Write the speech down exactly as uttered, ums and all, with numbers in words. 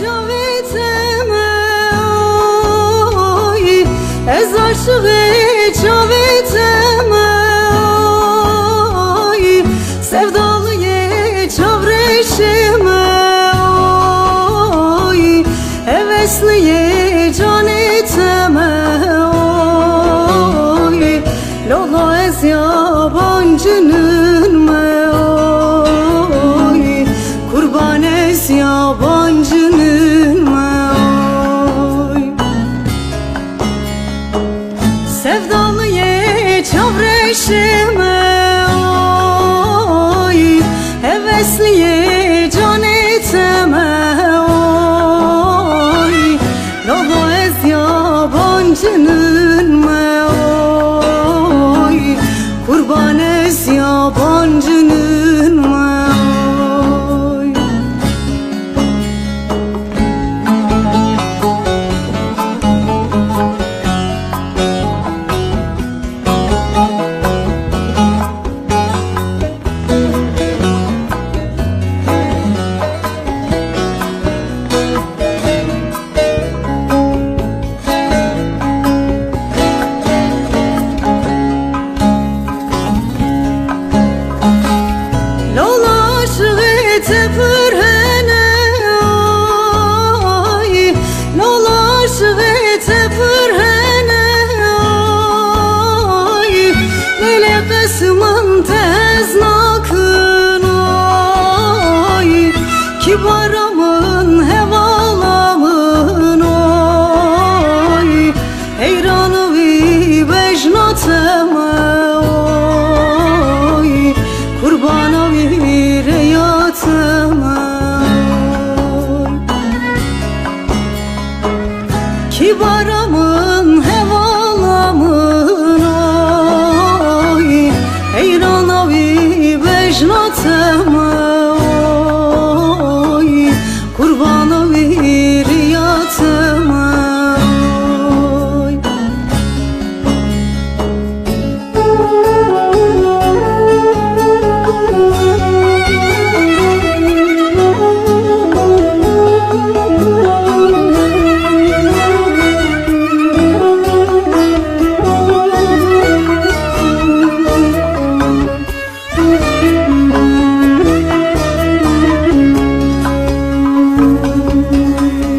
Çavê te me oy, ez aşiqê çavê te me oy, sevdaliyê çavreşê me oy, hevesliyê canê te me oy. Lola ez yabancinin me oy, kurban ez yabancinin me oy. Sevdaliyê çavreşê me oy, hevesliyê canê te me oy. Lola ez yabancinin me oy, kurban ez yabancinin me oy. Lola aşiqê te pir hene oy, lola aşiqê te pir hene oy, lê lê qesman te ez nakin oy, kîbara min hevala min oy. Heyran wî bejna te me oy, kurbana wî rêya te me oy. Kîbara min hevala min oy, heyrana wî bejna te me